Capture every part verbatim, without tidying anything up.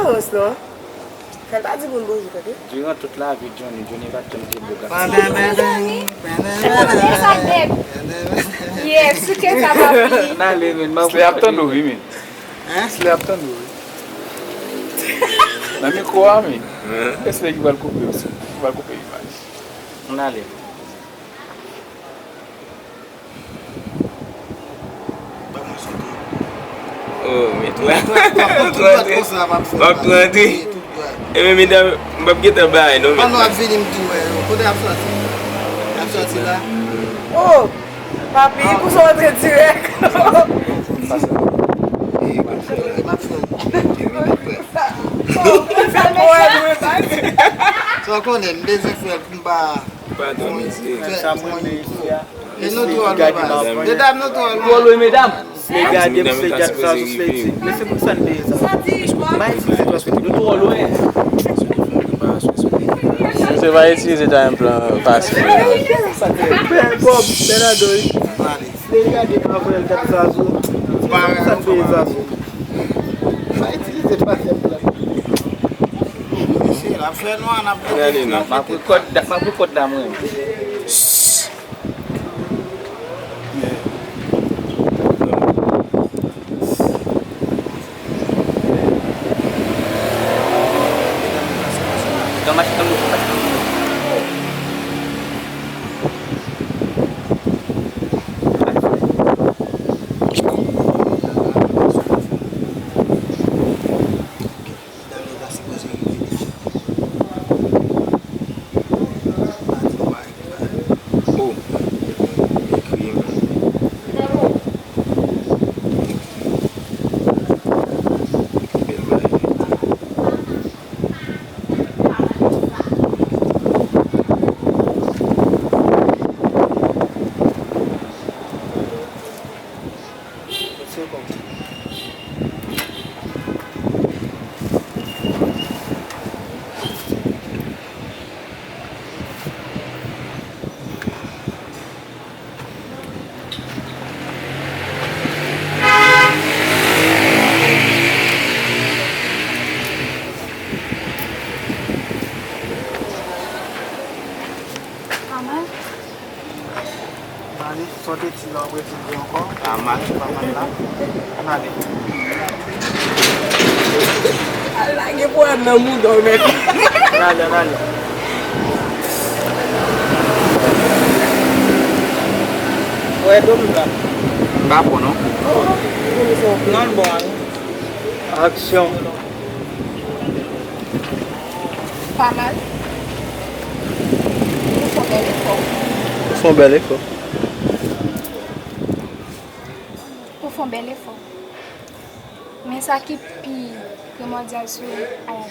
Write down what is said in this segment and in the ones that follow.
Rans non. Fè l pa di moun bonjou, tande. Durant toute la vie de Johnny, Johnny pa t janm te bèg ak Pandan, pandan, pandan, Johnny, pandan, pandan, pandan, pandan. Yes, souke sa, papi. N ale, men, m ap Slay ap tann ou, wi, men. Hein? Slay ap tann ou, wi. Nan mikwo a, men. Hein? E Slay ki pral koupe, ki pral koupe imaj. N ale. Ban mwen soti. Oh, men tou. Tout dwat konsa m ap fè. M ap tou antre. Tout dwat. E men, medam, m p ap gentan bay, non, men. Pandan w ap vini, m di w, kote y ap sòti? Y ap sòti la? Oh! Papi, pou sa w antre dirèk. M ap fè. M ap fè. Sa w konnen, m bezwen fè l pou m pa Patron, mesye. Sa mwen menm isi a. E nou twò lwen, baz. Medam, nou twò lwen. Twò lwen, medam. Slay gade m, Slay gad Zazou, Slay di, men se pou sa n peye Zazou. M pa itilize twò sou nou twò lwen. Se pa itilize ta yon plan fasil. Bèl Bob, bèl adoy. Slay gade avan l gad Zazou. Se pou sa n peye Zazou. M pa itilize twazèm plan. Mesye, l ap fè nwa, n ap Gade non. M ap rekòd, m ap rekòd la mwen. Medam yo ta sipoze rive deja. Madi, m pa rive la. Oh, ekri m. Ekri. Ekri bèl bagay nèt. Se kòb. Pa mal. Mani, sa w te di la, w ap repete l ankò? Pa mal, pa mal la. Ann ale. Al lage pwoblèm nan mouda w, mèt. Ann ale, ann ale. Wè, do m la. M pa bon, non. Non, l bon, wi. Aksyon. Pa mal. Ou fè yon bèl efò. Ou fè yon bèl efò. Ou fè yon bèl efò. Men sa ki pi primòdyal sou, ay,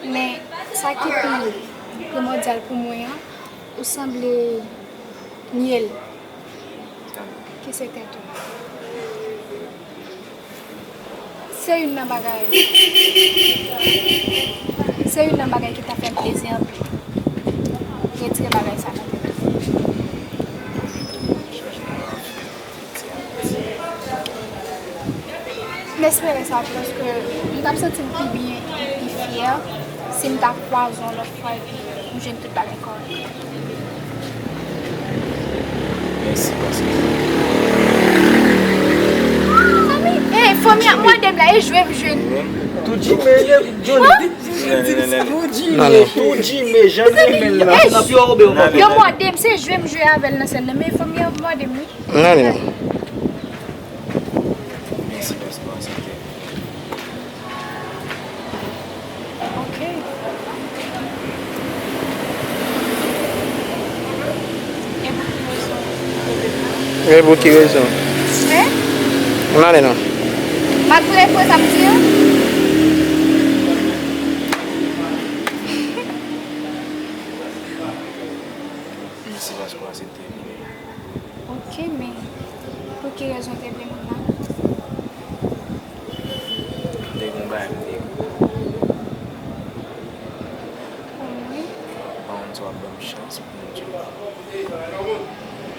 men sa ki pi primòdyal pou mwen an, ou sanble Niel. Ki se tèt ou. Se youn nan bagay. Se youn nan bagay ki ta fè m plezi anpil. Retire bagay sa nan tèt ou. M espere sa tou, paske m t ap santi m pi byen e pi fyè si m ta kwaze w yon lòt fwa epi m jwenn tout bagay kòrèk. Mèsi, paske Fanmi, ey, fanmi ap mande m la, e jwe m jwe n. Tou Jimmy, Johnny, tou Jimmy, tou Jimmy, jan renmen l la. Yo mande m, se jwe m jwe avè l nan sèn nan, men fanmi ap mande m wi. N ale non. Mèsi paske w aksepte. Ok. E pou ki rezon? E pou ki rezon? Hein? N ale non. M ap vre fò sa m di an? Mèsi paske w aksepte vini. Ok, men pou ki rezon w te vle moun nan? M te gen yon bagay m te vle. Wi. M pa konn si w ap ban m chans pou m di w.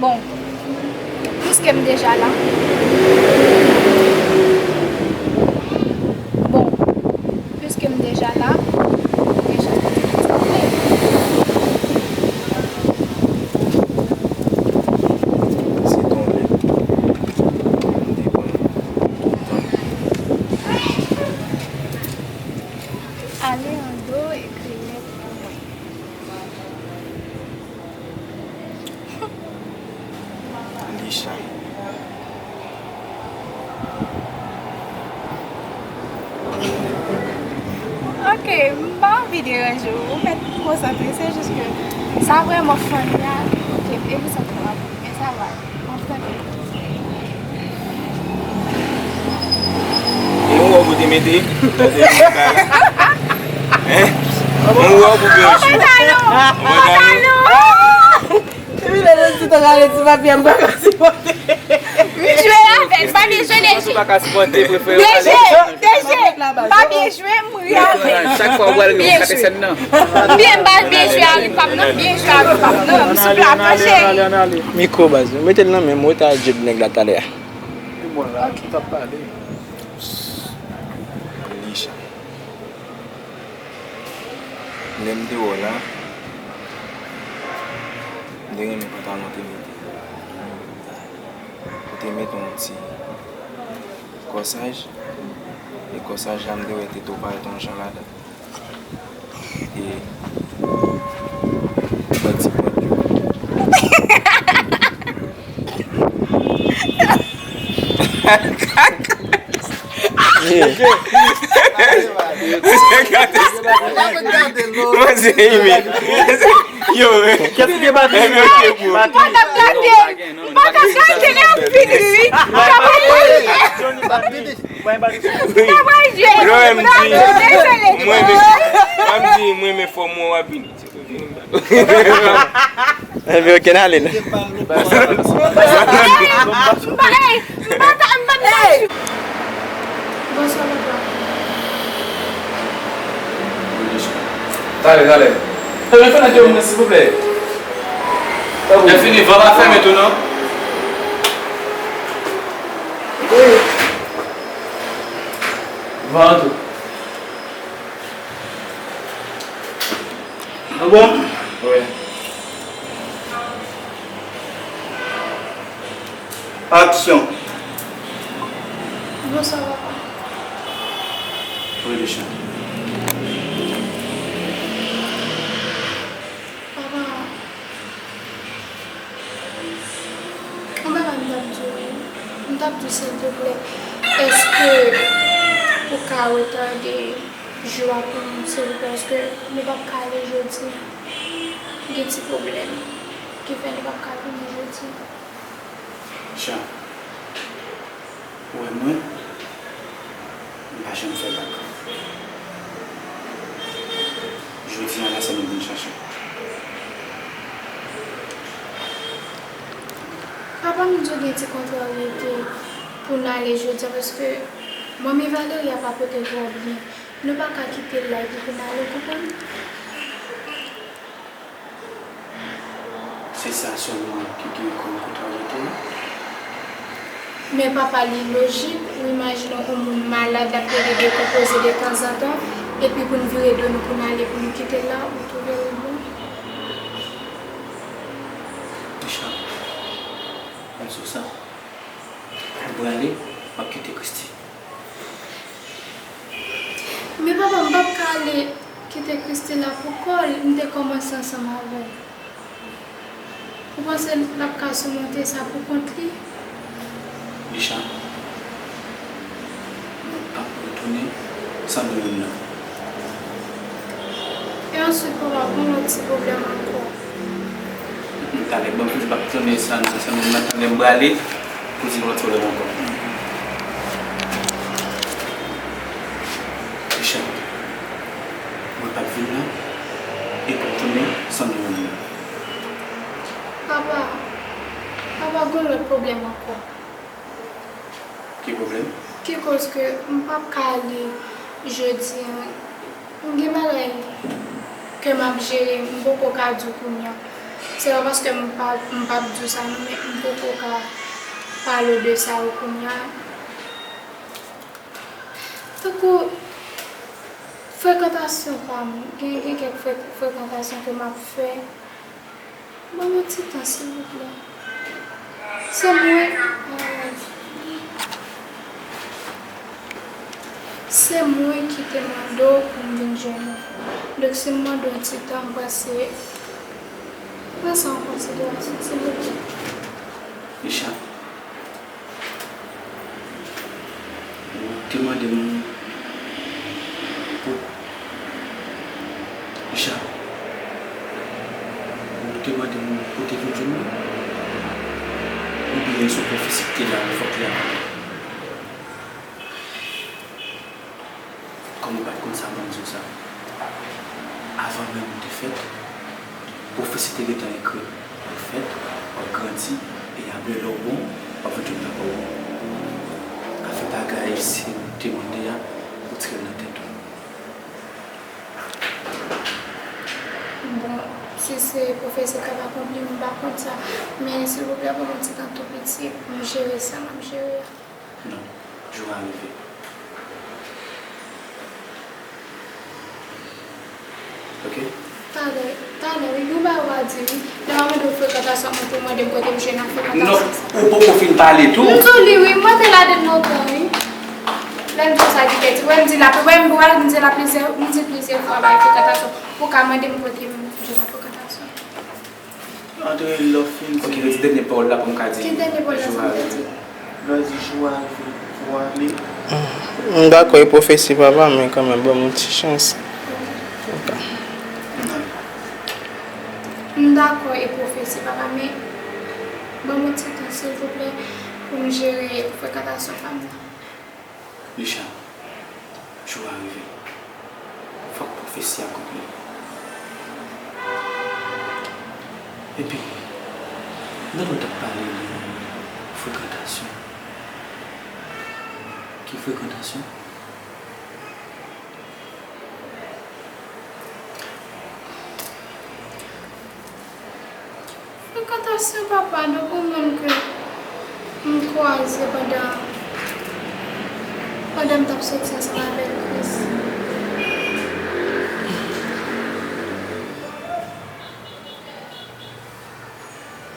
Bon, piske m deja la. Bon, Ok, m pa anvi deranje w, ou mèt konsantre, se jis ke sa vrèman funny a, ok, e pou sa k ap, men sa va, m ap tande. E yon wòb ou te mete? Hein? Yon wòb ou byen jwe? Yon pantalon! Yon pantalon! Epi lè nou tout an rale ti papye a, m pa ka sipòte. M jwe avè l, m pa byen jwe, D J. Ou pa ka sipòte, prefere w rale. D J, D J, m pa byen jwe, m ri avè l. Chak fwa ou pral nou kate sèn nan. M byen, m pa byen jwe avèk pa m nan, m byen jwe avèk pa m nan, m sou plato, cheri. Mikwo baz, nou mete l nan men m, ou ta djeb nèg la talè a. E mwen la, ki t ap pale. Lisha. Lè m te wè w la, m te renmen pantalon w te mete. Ou te mete yon ti kòsaj, e kòsaj la m te wè te tou parèt yon jan ladan. E yon ti pwent yo. Yo, yo. Kès ki gen batri? Batri. M pa t ap gade. M pa t ap gade lè ap fini, wi. Sa va fini. Sa va fini. Lè m di, mwen menm, lè m di, mwen menm fò mwen w ap vini. Ebyen, ok, n ale, non. Talè, talè. Fèmen fenèt yo mwen, silvouplè. Lè fini, van pa fèmen tou, non? Van an tou. Nou bon? Wi. Aksyon. Bonswa, papa. Wi, Lisha. Papa, yon bagay m t ap di w, wi. M t ap di w, silvouplè, èske ou ka retade jou a pou m, silvouplè, paske nou p ap ka ale jodi. Gen ti pwoblèm ki fè nou p ap ka vini jodi. Chan, ou wè mwen, m pa janm fè bak. Jodi a la, se nou vin chache. Papa m di w gen ti kontraryete pou n ale jodi a, paske manmi Valeria pa pote l twò byen. Nou pa ka kite l la epi pou n ale, ou konprann? Se sa sèlman ki gen kòm kontraryete? Men papa, li lojik, ou imajine w yon moun malad, l ap plede dekonpoze detanzantan, epi pou n vire do nou pou n ale, pou nou kite l la, ou twouve l bon? Richard, pa di w sa. Ou prale, w ap kite Christy. Men papa, m p ap ka ale kite Christy la pou kò l, m te kòmanse ansanm avè l. Ou panse l ap ka simonte sa pou kont li? Lisha, nou p ap retounen san nou youn nan. E answit, papa, pou yon lòt ti pwoblèm ankò. Talè, ban m fouti pa tounen san, san nou nan, talè m prale pou di nou lòt pwoblèm ankò. Richard, mwen p ap vin la, e pou tounen san nou youn nan. Papa, papa, gon lòt pwoblèm ankò. Ki pwoblèm? Ki koz ke m p ap ka ale jodi a. M gen bagay ke m ap jere, m poko ka di w kounye a. Se pa paske m pa, m p ap di w sa non, men m poko ka pale w de sa yo kounye a. Tankou frekantasyon pa m, gen, gen kèk fre-, frekantasyon ke m ap fè. Ban m yon ti tan, silvouplè. Se mwen, se mwen ki te mande w pou m vin jwenn ou. Donk, si m mande w yon ti tan, m panse, pran sa an konsiderasyon, silvouplè. Richard. Ou te mande m pou, Konn sa, ban m di w sa. Avan menm ou te fèt, pwofesi te gentan ekri, w ap fèt, w ap grandi, e apre lè w bon, w ap vin jwenn papa w bon. Afè bagay si ou te mande a, ou tire l nan tèt ou. Bon, si se pwofesi k ap akonpli, m pa konn sa. Men silvouplè, ban m yon ti tan tou piti pou m jere sa m ap jere a. Non, jou a rive. Ok? Talè, talè, wi, gen yon bagay w a di, wi. Lè m ap mande w frekantasyon mwen pou w mande m kote m jwenn ak frekantasyon sa. Non, ou poko fin pale tou. M di w li, wi, mwen te ladann lontan, wi. Lè m di w sa, di kèt, wè m di l ap, wè m, wè m di l ap plizyè, m di l plizyè fwa bay frekantasyon. Ou ka mande m kote m jwenn ak frekantasyon. Antre lè w fin di. Ok, redi dènye pawòl la pou m ka di. Ki dènye pawòl la sa m te di? Lè w di jou a rive pou w ale. M dakò e pwofesi papa, men kanmenm ban m yon ti chans. Ok. M dakò e pwofesi papa, men ban m yon ti tan silvouplè pou m jere frekantasyon pa m nan. Lisha, jou a rive. Fòk pwofesi akonpli. Epi, nan lè w t ap pale de frekantasyon, ki frekantasyon? Frekantasyon papa, donk yon moun ke m kwaze pandan pandan m t ap soti ansanm avèk Chris.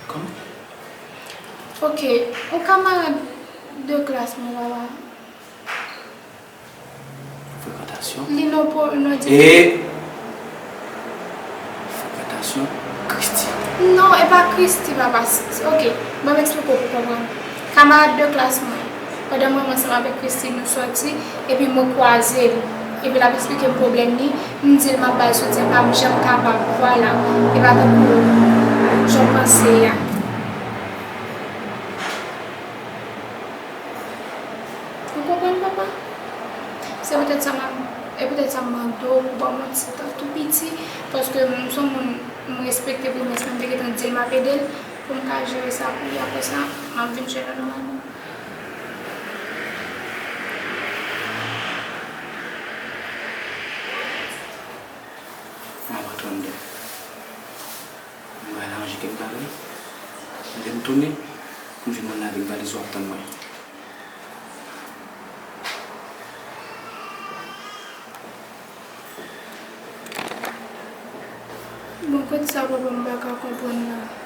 Kòman? Ok, yon kamarad de klas mwen papa. Frekantasyon. Li non po non di. E frekantasyon Christy. Non, e pa Christy papa. Ok, ban m eksplike w pou w konprann. Kamarad de klas mwen, pandan mwen ansanm avèk Christy nou sòti, epi mwen kwaze l. Epi l ap eksplike m pwoblèm li, m di l m ap ba l soutyen pa m, jan m kapab, vwala. E pa tankou jan w panse a. Ou konprann papa? Se poutèt sa m ap, e poutèt sa m mande w pou ban m yon ti tan tou piti, paske m se yon moun m respekte premye semèn m te gentan di l m ap ede l pou m ka jere sa pou li, apre sa m ap vin jere l nòmalman. M ap antre anndan. M pral ranje kèk bagay. Lè m tounen, pou m vin wè l avèk valiz ou ap tann mwen. Bon, kote sa papa m pa ka konprann la.